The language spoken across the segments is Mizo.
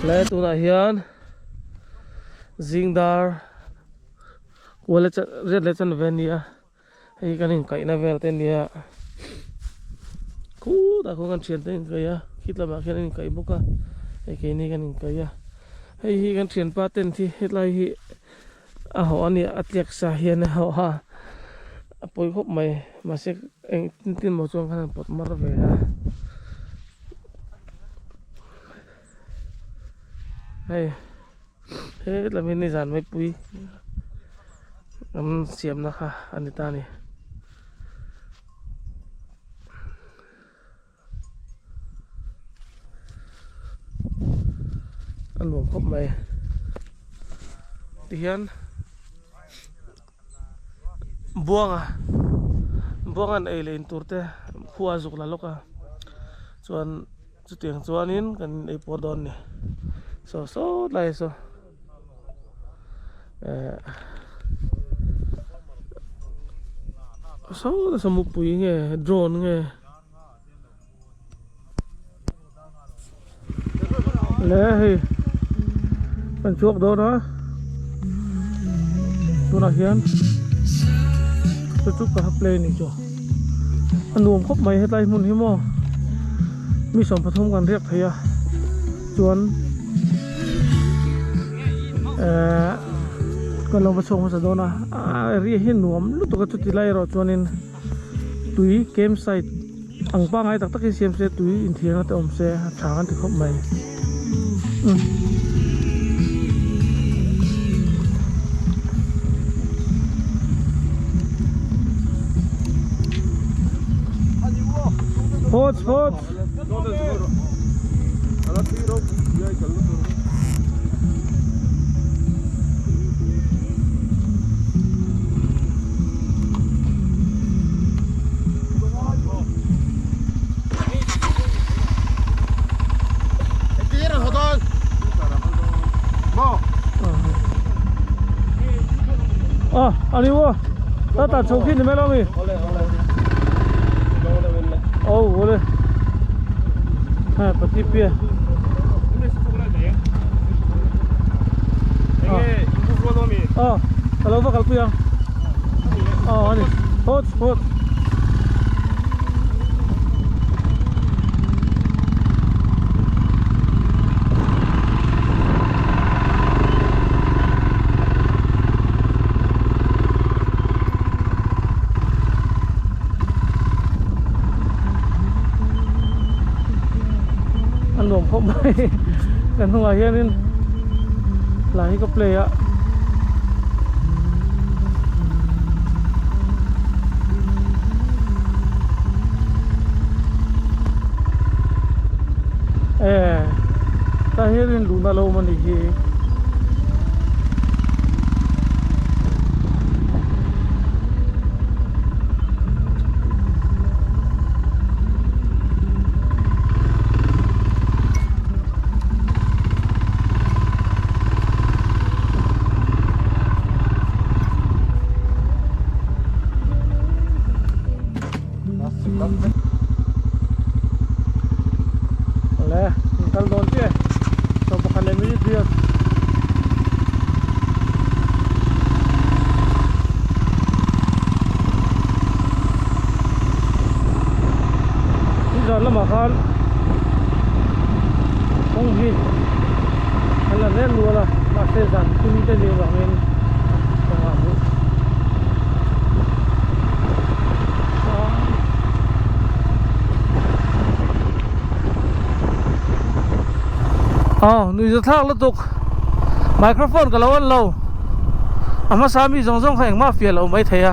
Le tunah hian zing dar kual leh riat leh chanve a ni a hei hi kan inkaihna vel te a nia khutah khuan kan thiante an inkaih a khit lamah khian an inkaih bawk a hei keini kan inkaih a hei hi kan thianpa tent hi hetlai hi a hawh a nia a tliak sa hian a hawh a a pawi khawp mai mahse eng tin tin maw chuan khan an pawt mar ve a hei hetlai hi nizan maipui an siamna kha a ni ta a ni. A nuam khawp mai tihian buanga buanga'n ei leh in tur te khua a zuk la lawk a chuan chutiang chuanin kan ei pawh dawn a ni saw sawt lai saw eh saw saw mupui nge drone nge. Le hei kan chhuak dawn a tunah hian chu chu ka play ni chu a nuam khawp mai hetlai hmun hi maw mi 13 kan riak thei a chuan eh kan lo va chhuak hmasa dawn a a area hi nuam lutuk a chuti lai erawh chuanin. Tui camp site ang pangngai tak takin siam se tui inthiarna te awm se a tha kan ti khawp mai umm. Phawt phawt. À, anh đi mua. Ta tạt xuống khi thì mới lo mi. Oh, ole. Ha, pati pia. Ờ, alo va kalpui ang. Ờ, ani. Hot, hot. A nuam khawp mai kan hnungah hianin hla hi ka play a e tah hianin luhna lo awm a nih hi. Awle in kal dawn chiah e 11 leh minute riat. Nizan lamah khan kawng hi an la nen nual a mahse zan thum te ni avangin kawng ah hmuh Aw nuihza thlak lutuk microphone ka lo an lo a hmasa mi zawng zawng kha engmah fiah loh mai thei a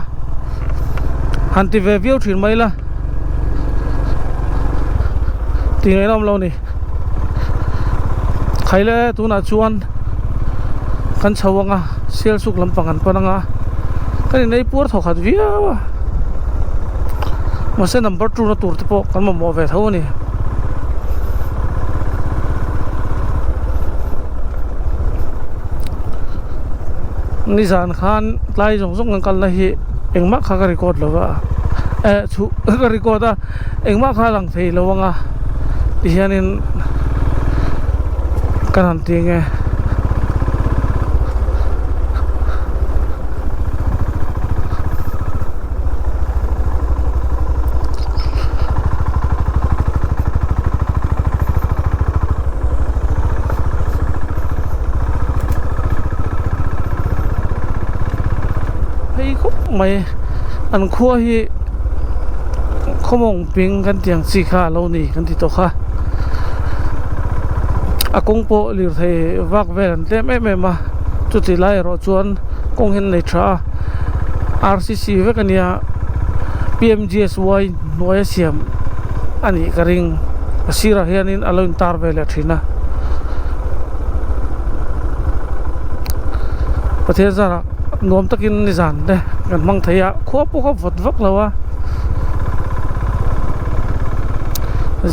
han ti ve viau thin mai la tih ngaihna awm lo ni khaile tunah chuan kan chho ang a sial suk lampang an pan ang a kan inei puar thaw khat viau a mahse number two na tur te pawh kan mamawh ve tho a ni. Nizan khan tlai zawng zawng kan kalna hi engmah kha ka record lo va eh chhuh ka record a engmah kha a lang thei lo ang a tihianin Kan han ti nge. Phei khawp mai an khua hi khawmawng ping kan tih ang chi kha a lo ni kan ti tawh kha a kawng pawh lirthei vak vel an tlem em em a chuti lai erawh chuan kawng hi an nei tha a R_C_C vek a nia P_M_G_S_Y hnuai a siam a nih ka ring a sirah hianin a lo intar ve leh thin a Pathian zarah nuam takin nizan te kan hmang thei a khua pawh kha vawt vak lo a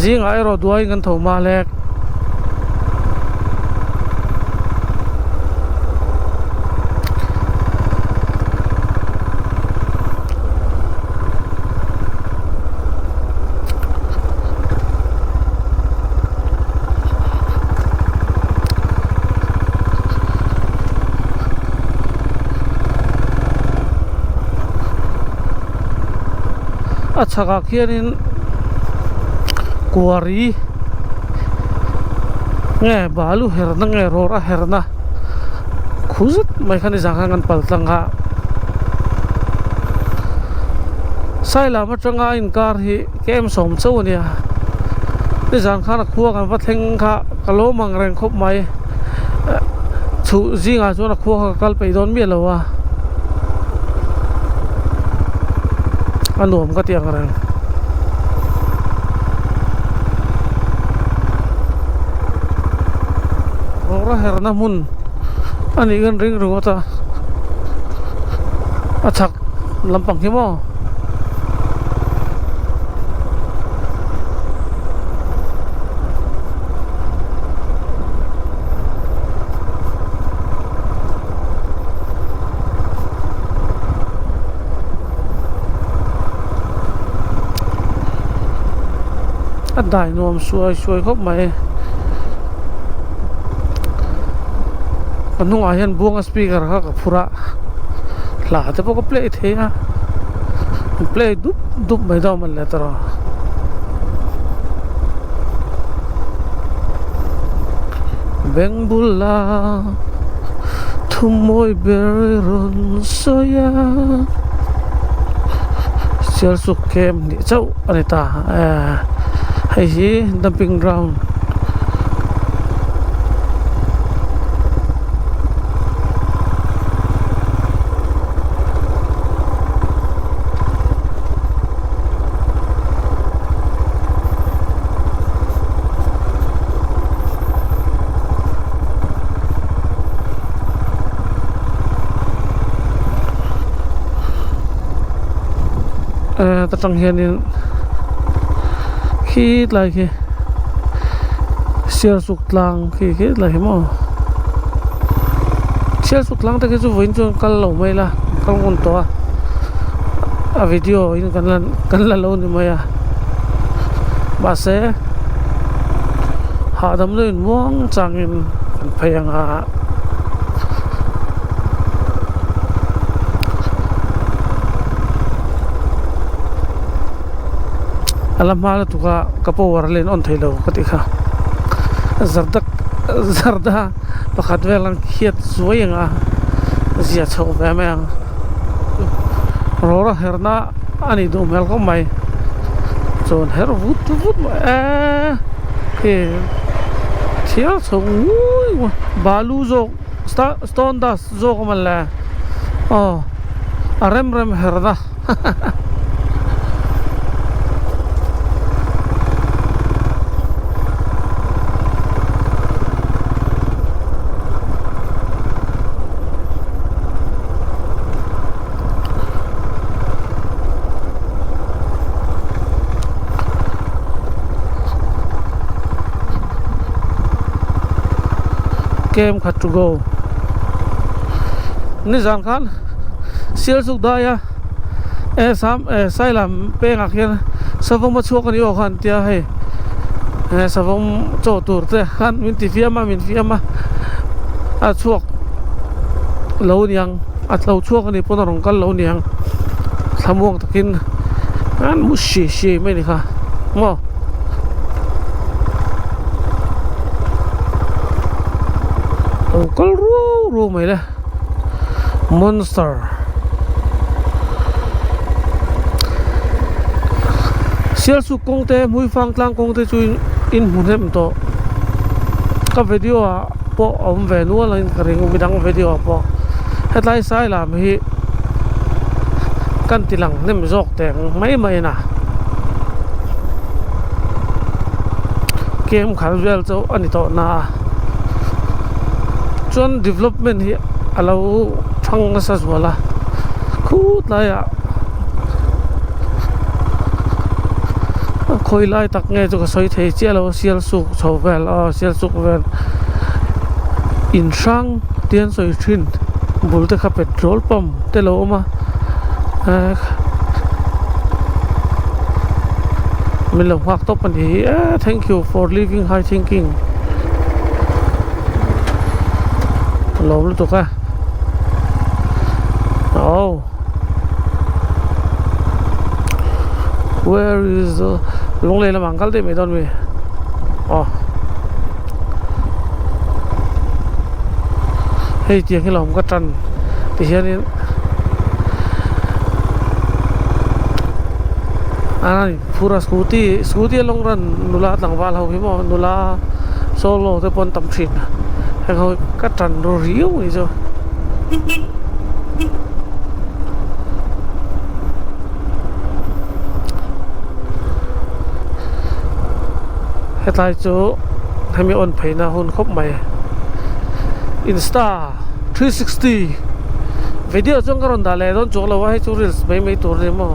zingah erawh duaiin kan tho hma hlek. A chhakah khianin kuari nge balu herna nge rawra herna khu zet mai kha ni zang khan kan pal tlang a Sailam atanga a inkar hi kem sawm chauh a nia nizan khan a khua kan va thleng kha ka lo mang reng khawp mai chhuh zingah chuan a khua kha ka kal peih dawn miah lo a a nuam ka ti ang reng. Rawra herna hmun a nih kan ring ringawt a a chhak lampang hi maw. A dai nuam suai suai khawp mai a hnungah hian buanga speaker kha ka phur a hla te pawh ka play thei a play dup dup mai dawn mawn le tawh beng bula thumawi ber rawn sawi a sialsuk camp nih chauh a ni ta ehh hei hi dumping ground. Ta tang hianin khi tlai khi sialsuk tlang khi khi tlai hi maw sialsuk tlang te khi chu vawiin chuan kal lo mai la kal ngun tawh a a video in kan la kan la lo ni mai a mahse hahdam deuhin muang changin kan phei ang a. A la hma lutuk a ka power a len on thei lo ka tih kha zarda zarda pakhat vel ang khiat zuai ang a zia chhoh ve mai ang rawra herna a nih duh hmel khawp mai chuan her vut vut mai eee hei thial chho ngui ngui balu zawk stone dust zawk a mawle aw a rem rem herna hahaha. Kem khat to go nizan khan sial chuk dai a e sam e sailam pengah khian savawm a chhuak a ni aw khan tia hei. Savawm chaw tur te khan min ti fiam a min fiam a a chhuak lo niang a lo chhuak a nih pawn a rawn kal lo niang thlamuang takin an mu hri hri mai a ni kha maw. Lo kal ruau ruau mai le monster. Sialsuk kawng te Hmuifang tlang kawng te chu in hmu hnem tawh ka video ah pawh a awm ve nual ang in ka ring midang video ah pawh hetlai sai lam hi kan ti lang hnem zawk teh ang mai mai a kem khal vel chu a ni tawh na a chuan development hi a lo thang nasa zual a khut laiah khawi lai tak nge chu ka sawi thei chiah lo a sial suk chho vel aw sial suk vel in hrang te an sawi thin bul te kha petrol pump te lo awm a ehh min lo nghak tawp a ni hi ehh thank you for living high thinking a lawm lutuk a oh where is the lunglei lamah an kal daih mai dawn mi aw hei tiang hi lawm ka tan ti hianin a phur a scooty scooty a long run nula tlangval ho hi maw nula solo te pawh an tam thin heng ho hi ka tan ru riau mai chu. Hetlai chu hemi on pheina hun khawp mai insta 360 video chuan ka rawn dah leh dawn chuang lo a hei chu reels mai mai tur a ni maw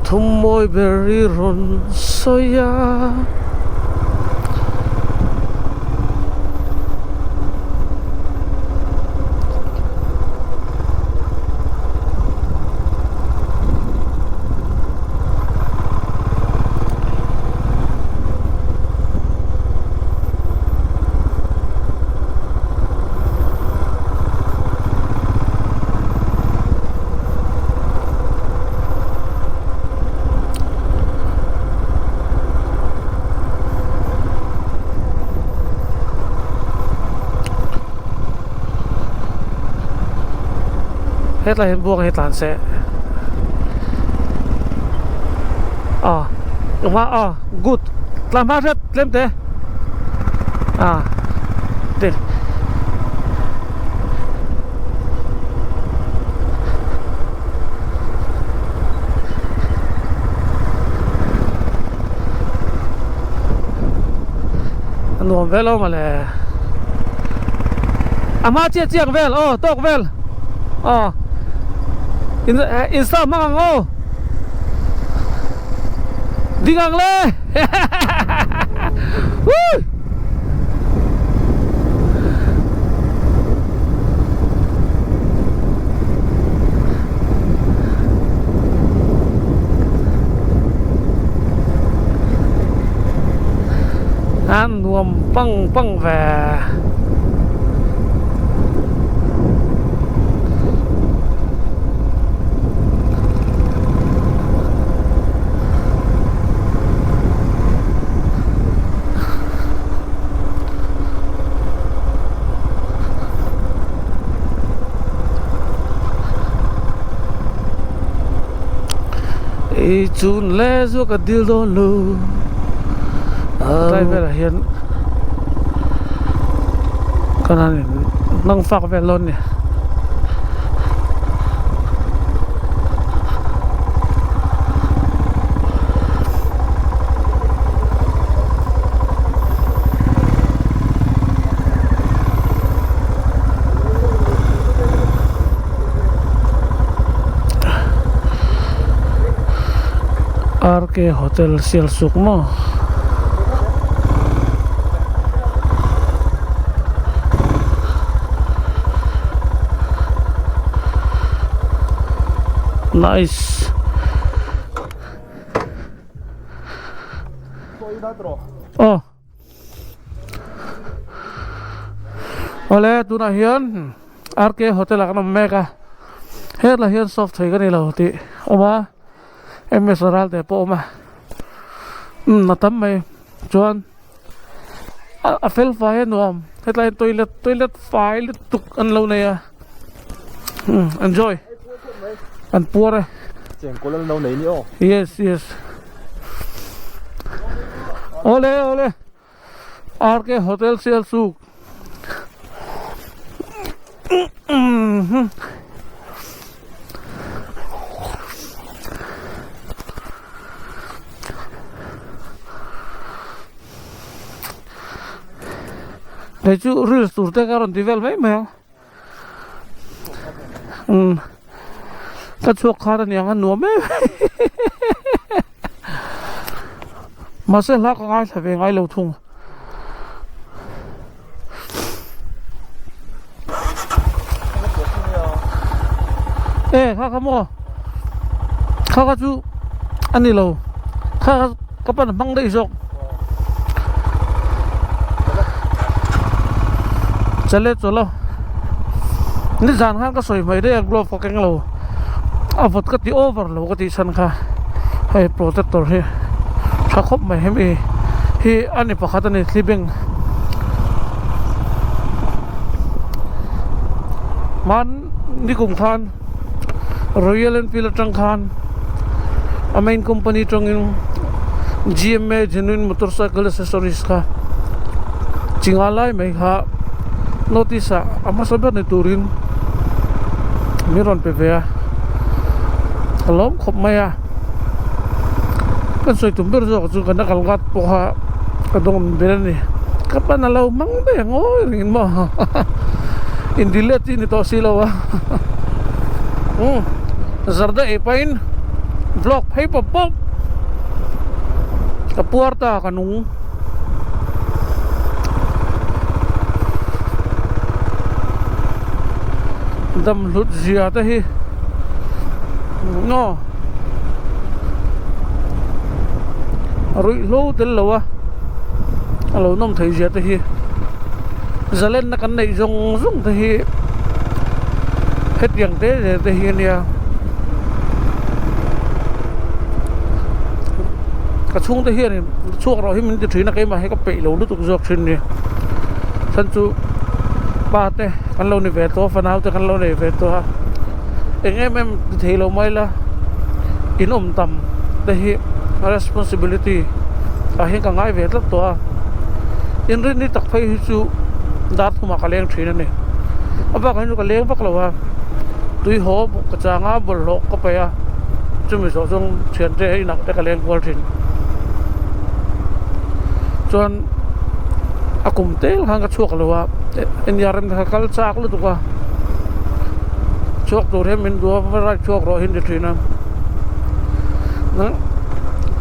thum mawi ber i rawn sawi a. Hetlai hian buang hi tlan se aw hma aw good tlan hma hret tlem te a te A nuam vel awm ale. A hma chiah chiang vel aw tawk vel aw in insta hmang ang aw ding ang le woo A nuam pang pang ve. I chun le zuak a dil dawn lo tlai velah hian kan han in hnang fak vel dawn a ni. RK Hotel Sialsuk maw nice. Aw. Awle tunah hian RK hotel ah kan awm mek a hetlai hian soft thei ka ni lo tih a awm a MS ral te pawh a awm a umm a tam mai chuan a fel fai a nuam hetlai hian toilet toilet fai lutuk an lo nei a umm enjoy an puar e chengkawl an lo nei ni aw yes yes awle awle RK hotel Sialsuk Kei chu reels tur te ka rawn ti vel mai mai a umm ka chhuak khar aniang a nuam em mahse hla ka ngaithla ve ngai lo thung. E kha kha maw kha kha chu a ni lo kha kha ka pan hmang daih zawk chale chawlh a nizan khan ka sawi mai daih a glove ka keng lo a vawt ka ti over lo ka tih chhan kha hei protector hi tha khawp mai hemi hi a ni pakhat a ni thli beng hman nikum khan Royal Enfield atang khan a main company atangin G_M_A genuine motorcycle accessories kha chi nga lai mai kha notice ah a hmasa ber ni turin min rawn pe ve a ka lawm khawp mai a kan sawi tum ber zawk chu kan kal ngat pawh kha ka dawng ber a ni ka pan a lo hmang daih ang aw ringin maw in delete chi ni tawh si lo a umm zarda ei pahin vlog phei pawp pawp ka puar ta ka nung. Dam hlut zia te hi aw a ruih hlo tel lo a a lo nawm thei zia te hi zalenna kan neih zawng zawng te hi hetiang te te hi a nia. Ka chhungte hianin chhuak rawh hi min ti thin a keimah hi ka peih lo lutuk zawk thin ni chhan chu pa te kan lo ni ve tawh a fanau te kan lo nei ve tawh a eng em em ti thei lo mai la in awm tam te hi responsibility ah hian ka ngai ve tlat tawh a inrinni tak phei hi chu dar thumah ka leng thin a ni a bakah hian chu ka leng vak lo a tui haw ka chang a bawlhhlawh ka paih a chumi zawh chuan thiante inah te ka leng kual thin chuan a kum tel khan ka chhuak lo a nia rem kha kal chak lutuk a chhuak tur hian min duh a va ride chhuak rawh hi an ti thin a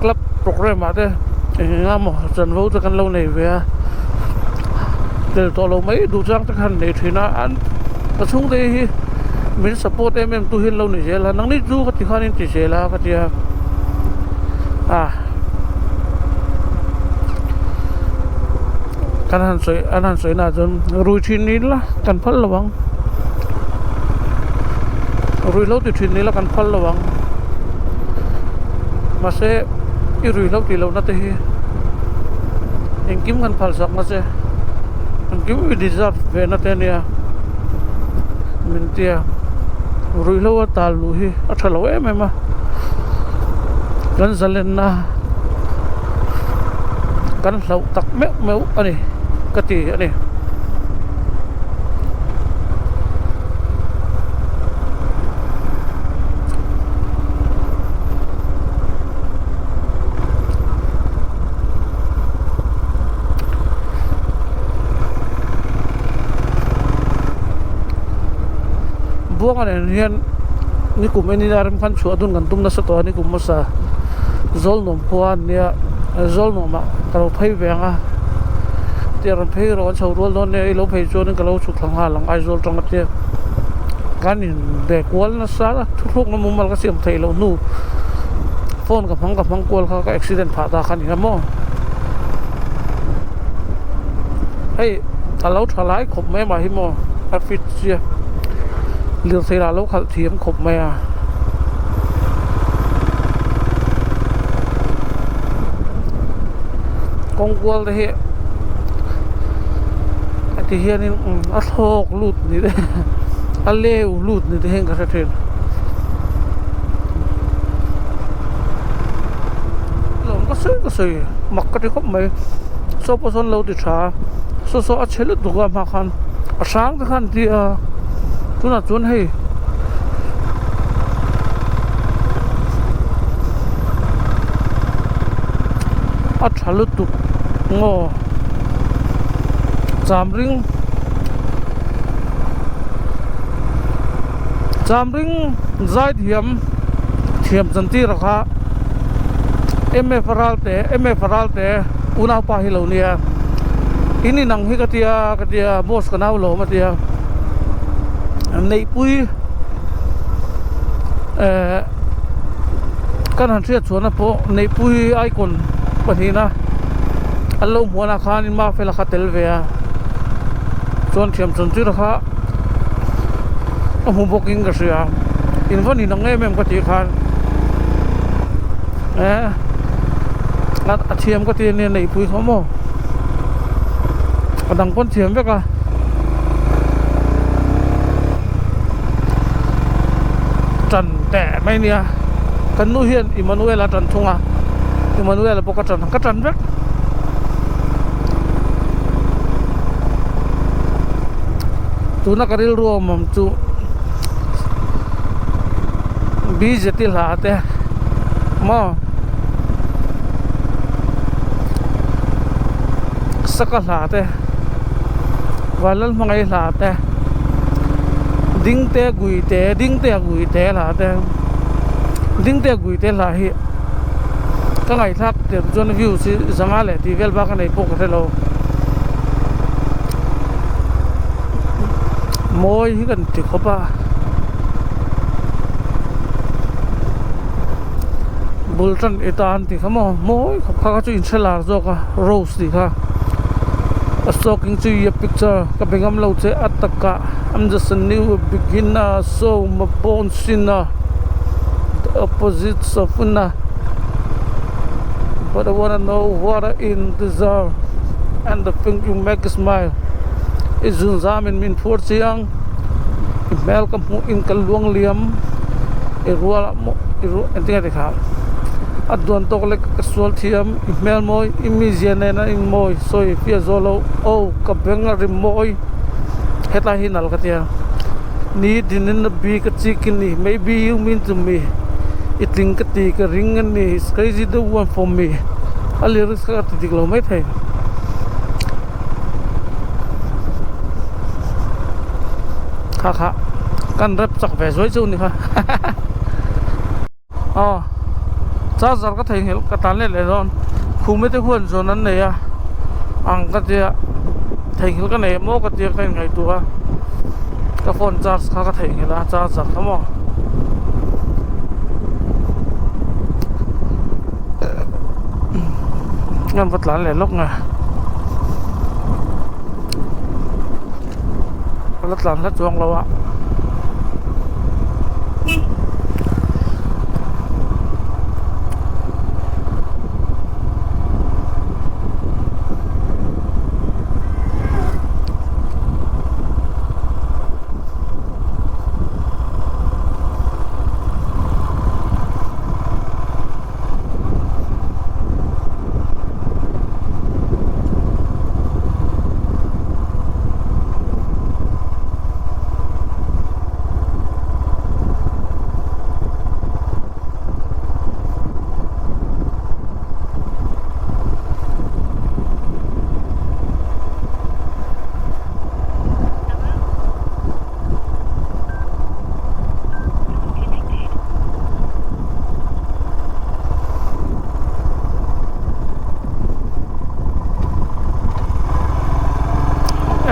club programme ah te eng eng emaw chanvo te kan lo nei ve a tel tawh lo mai duh chang te khan nei thin a an ka chhungte hi min support em em tu hi an lo ni zel a nangni chu ka ti khan in ti zel a ka ti a ah kan han sawi an han sawi na chuan rui thin ni ila kan phal lo ang rui lo ti thin ni ila kan phal lo ang mahse i rui lo tih lohna te hi engkim kan phal sak na che engkim i deserve ve na te ania min tia ruihhlo a tal luh hi a tha lo em em a kan zalenna kan hlauh tak meuh meuh a ni ka ti a ni. Buanga nen hian nikum enina rem khan chhuah dun kan tum nasa tawh a nikum hmasa Zawlnuam khua an nia Zawlnuamah ka lo phei ve ang a tia rawn phei rawh an chho rual dawn nia i lo phei chuanin ka lo chhuk thla nghal ang Aizawl tang atia kan inbe kual nasa a thuthlukna mumal ka siam theih loh hnu phone ka hmang ka hmang kual kha ka accident phah ta kha a ni a maw. Hei a lo tha lai khawp mai mah hi maw a fit sia lirthei lah a lo khalh thiam khawp mai a. Kawng kual te hi heti hianin a thlawk lut ni te a leu lut ni te hian ka hre thin. Lawm ka sawi ka sawi mak ka ti khawp mai saw pawh sawn lo ti tha a saw saw a chhe lutuk a hma khan a hrang te khan ti a tunah chuan hei a tha lutuk ngaw cham ring cham ring zai thiam thiam chan tir a kha mf Ralte mf Ralte unaupa hi lo nia in inang hi ka tia ka tia boss ka nau lawm a tia neihpui eh kan han hriat chhuahna pawh neihpui icon pahnihna an lo hmuhna khanin mafela kha tel ve a chuan thiam chun tir kha a hmu bawkin ka hria in va ninang em em ka tih khan eh a thiam ka ti ania neihpui kha maw a dang pawn thiam vek a. Tan teh mai nia kan nu hian Emmanuel a tan thung a Emmanuel pawh ka tan ka tan vek tuna ka rilru awm ang chu bjt hla te maw saka hla te Vanlalhmangaih hla te Dingte Guite Dingte Guite hla te Dingte Guite hla hi ka ngaihthlak tir chuan views hi zanga leh tih vel bak a nei pawh ka hre lo mawi hi kan ti khawp a bul tan i tan tih kha maw mawi khawp kha kha chu in hre lar zawk a rose tih kha a stalking chu i a picture ka be ngam lo che a takah I'm just a new beginner so my born sinner the opposites of winner but I wanna know what I in deserve and the thing you make smile i zun zam in min phur chiang i hmel ka hmuh in ka luang liam i rual ah maw i rual engtin nge tikha a duan tawk lek ka sual thiam i hmel mawi i mizia nen a in mawi sawi fiah zawh loh aw ka beng a rim mawi hetlai hi nal ka tia ni din in a bi ka chik i ni maybe you mean to me i tling ka ti ka ring a ni it's crazy the one for me a lyrics kha ka ti dik lo maithei. Kha kha kan rep chak ve zuai chu ni kha aw charger ka theihnghilh ka tan let leh dawn khum te huan zawn an nei a ang ka tia theihnghilh ka nei maw ka tia ka inngaihtuah a ka phone charge kha ka theihnghilh a charger kha maw. Ngan va tlan leh lawk nge ka la tlan hla chuang lo a.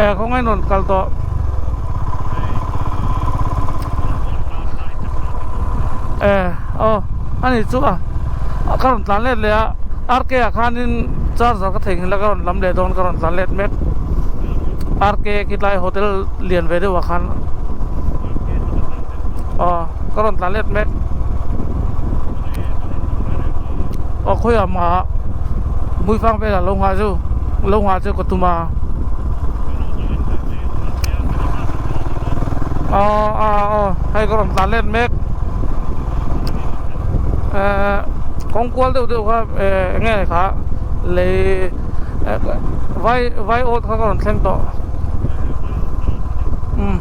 Eh khawngaih rawn kal tawh eh aw ani chu a ka rawn tlan let leh a RK ah khanin charger ka theihnghilh a ka rawn lam leh dawn ka rawn tlan let mek. RK khitlai hotel lian ve deuh ah khan aw ka rawn tlan let mek aw khawiah mah Hmuifang velah lo nghah chu lo nghah chu ka tum a aw aw aw hei ka rawn tlan let mek ehh kawng kual deuh deuh kha ehh eng nge kha lei vai vai awt kha ka rawn thleng tawh umm.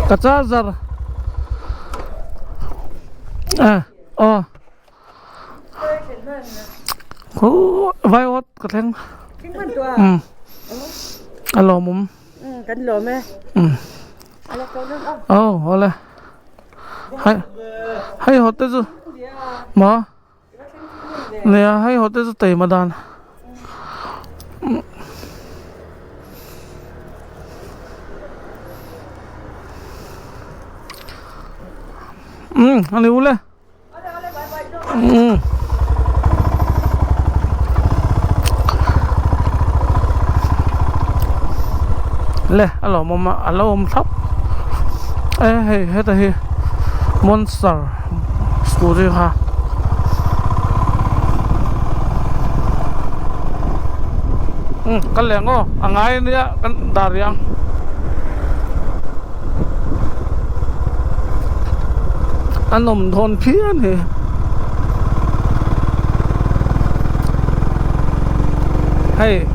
Ka charger ah aw khaw vai awt ka thleng umm a lawmawm umm aw awle hei hei haw te chu maw nia hei haw te chu taima dan umm a ni ule. Le a lawm awm a a lo awm thlap e hei heta hi monster scooty kha. Umm kal leh ang aw a ngai ania kan dah rih ang. A nawm dawn phian hi. Hei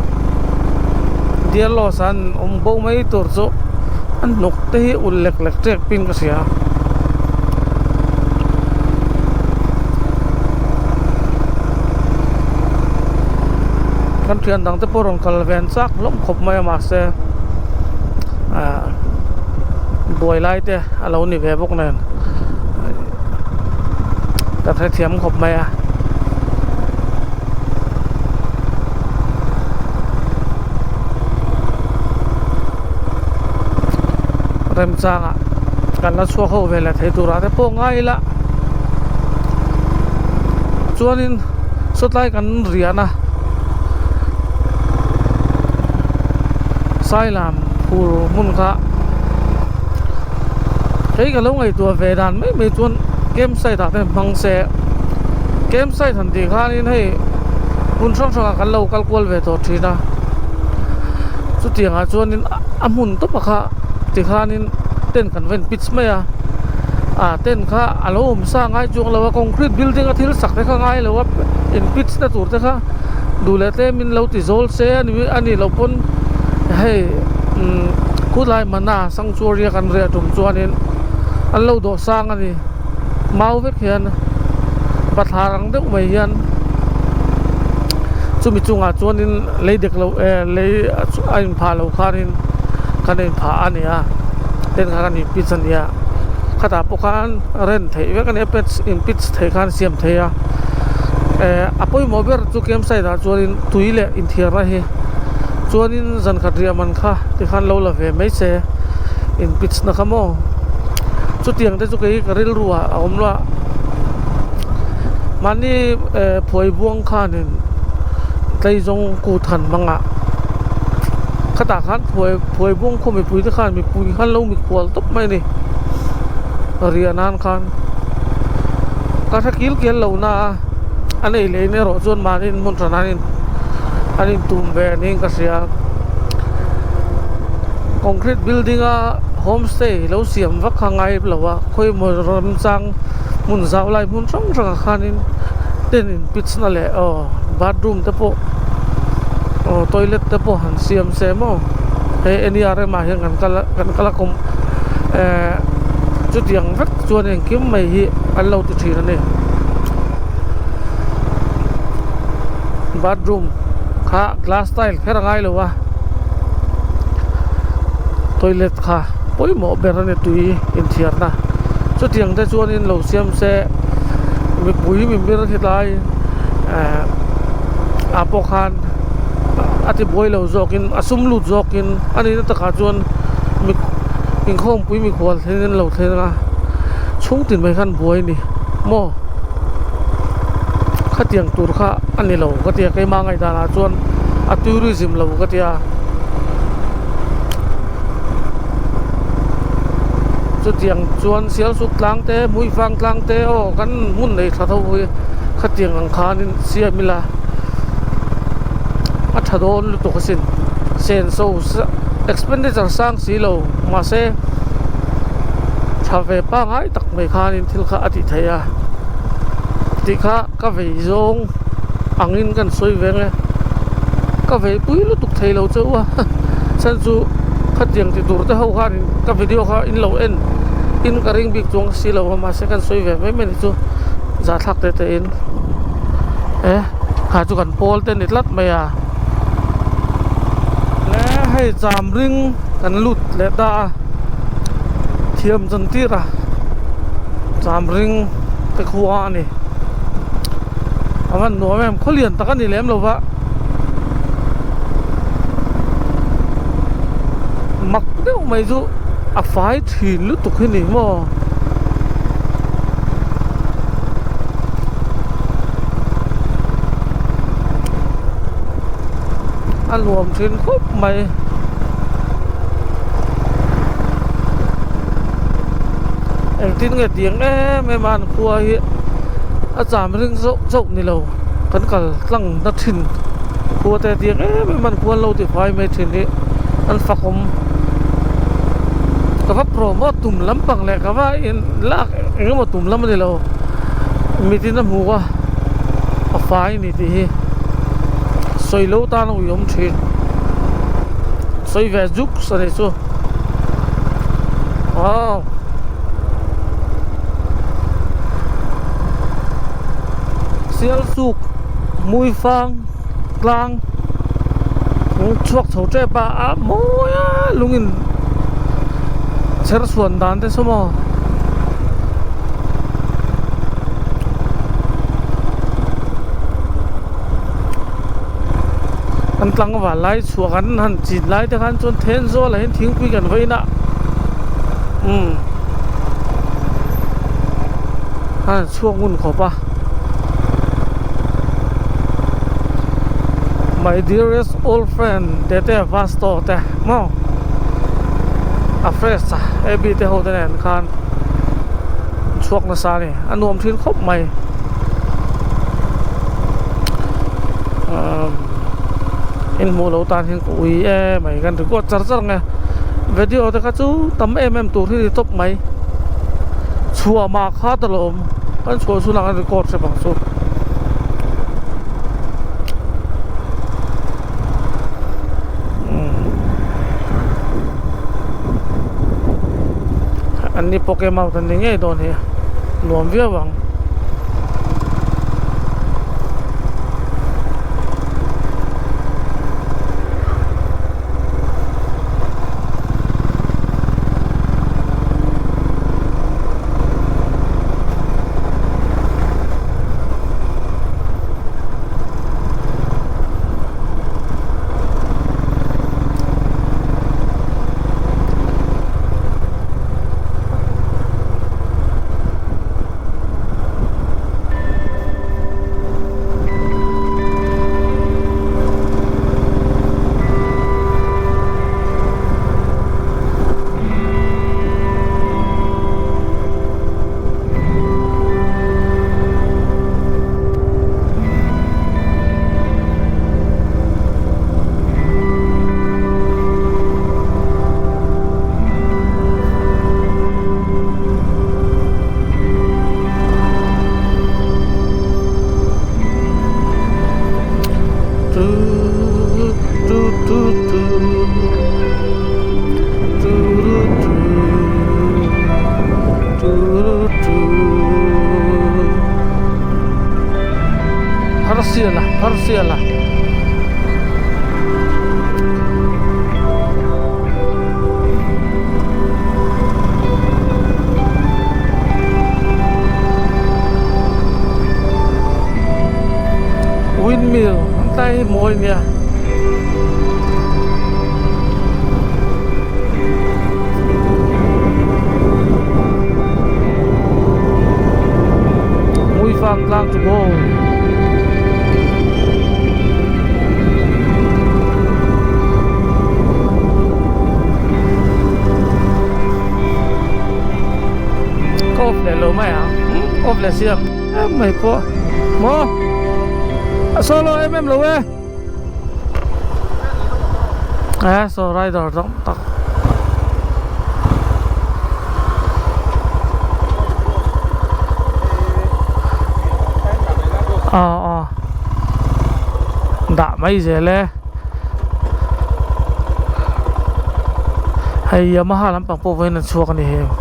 deer loss an awm bo mai tur chu a hnuk te hi ulh lek lek tep in ka hria. Kan thian dang te pawh rawn kal ve an chak hlawm khawp mai a mahse ah buai lai te a lo ni ve bawk nen ka hrethiam khawp mai a. Remchangah kan la chhuak ho ve leh thei turah te pawh ngai ila chuanin sawtlai kan riahna Sailam phur hmun kha kei ka lo ngaihtuah ve dan mai mai chuan camp site ah te hmang se camp site han tih khanin hei hmun hrang hrangah kan lo kal kual ve tawh thin a chutiangah chuanin a hmun tawpa kha tikhanin tent kan va in pitch mai a ah tent kha a lo awm sa ngai chuang lo a concrete building a thil sak te kha ngai lo a in pitch na tur te kha duh leh tlem in lo ti zawl se a ni a nih loh pawn hei umm khulai mana sanctuary a kan riah tum chuanin an lo dawh sang a ni mau vek hian bathlar ang deuh mai hian chumi chungah chuanin lei dek loh eh lei a inphah loh khanin kan inphah a ni a tent kha kan in pitch a ni a khatah pawh khan rent theih vek a ni a pets in pitch theih khan siam thei a eh a pawimawh ber chu camp site ah chuanin tui leh inthiarna hi chuanin zan khat riah man kha tikhan lo la ve mai se in pitch na kha maw chutiang te chu kei ka rilru ah a awm lo a mahni eh phuai buang khanin tleizawng kut han hmang a khatah khan phuai phuai buang khaw mipui te khan mipui khan lo mikhual tawp mai a ni riah nan khan ka hre kil kel lo na a a nei leh in erawh chuan mahni in hmun hran an in an in tum ve niin ka hria concrete building a homestay lo siam vak kha ngai lo a khawimaw ramchang hmun zau lai hmun hrang hrangah khanin tent in pitch na leh aw bathroom te pawh aw toilet te pawh han siam se maw hei N E R M ah hian kan kal a kan kal a kum ehh chutiang vek chuan engkim mai hi an lo ti thin a ni bathroom kha glass tile kher a ngai lo a toilet kha pawimawh ber a ni tui inthiarna chutiang te chuanin lo siam se mipui mimir helai ehh ah pawh khan a ti buai lo zawkin a sum lut zawkin a nihna takah chuan mi inkhawmpui mikhual thleng in lo thleng a chhungtin mai khan buai a ni maw khatiang tur kha a ni lo ka tia keimah ngaihdanah chuan a tourism lo ka tia chutiang chuan sialsuk tlang te hmuifang tlang te aw kan hmun nei tha tho hi khatiang ang khanin siam ila a tha dawn lutuk asin senso expenditure sang si lo mahse tha ve pangngai tak mai khanin thil kha a tih theih a tih kha ka vei zawng angin kan sawi ve ang e ka vei pui lutuk thei lo chauh a chhan chu khatiang ti tur te ho khanin ka video kha in lo en in ka ring bik chuang si lo a mahse kan sawi ve mai mai ni chu zahthlak te te in e kha chu kan pawl te ni tlat mai a le hei cham ring kan lut leh ta a thiam chan tir a cham ring te khua a ni a van nuam em khaw lian tak a ni lem lo va mak deuh mai chu a fai thin lutuk hi ni maw. A nuam thin khawp mai. Engtin nge tiang em em a an khua hi a cham ring zauh zauh ni lo kan kal tlang na thin khua te tiang em em a an khua an lo ti fai mai thin hi an fakawm ka va promote tum lampang leh ka va in lak eng emaw tum lam a ni lo mitin a hmu a a fai a ni tih hi. Sawi lo tan a uiawm thin. Sawi ve zuk a ni chu. Wow. Sialsuk Muifang tlang chhuak chho tep a a mawi a lungin chherchhuan dan te saw maw. An tlangval lai chhuah kan han chin lai te khan chuan Thenzawl ah hian thingpui kan vain a umm a chhuak ngun khawp a my dearest old friend tete vasto te maw a fresh a ab te ho te nen khan chhuak nasa a ni a nuam thin khawp mai umm in hmuh loh tan hian ka ui em mai kan record char char ang e video te kha chu tam em em tur hi ni tawp mai chhuah mah kha ta lo awm kan chhuah chhunah kan record hrep ang chu. An ni Pokemon an ni ngei dawn hi nuam viau ang. Pharsiala Pharsiala Windmill an tlai hi mawi nia. Muifang tlang chu maw. Ka off leh lo mai ang off leh siam em mai pawh maw a solo em em lo e a so rider dang tak aw aw dah mai zel e hei Yamaha lampang pawh vawiin an chhuak a ni heng.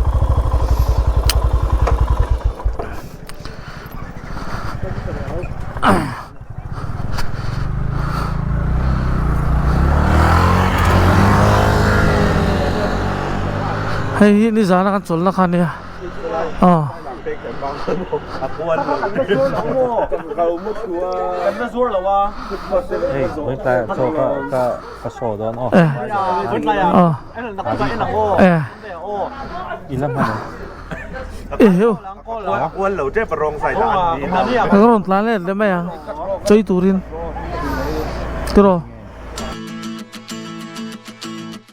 Hei hi nizana kan chawlhna kha ania aw. Eheu ka rawn tlan let leh mai ang chawi turin tiraw.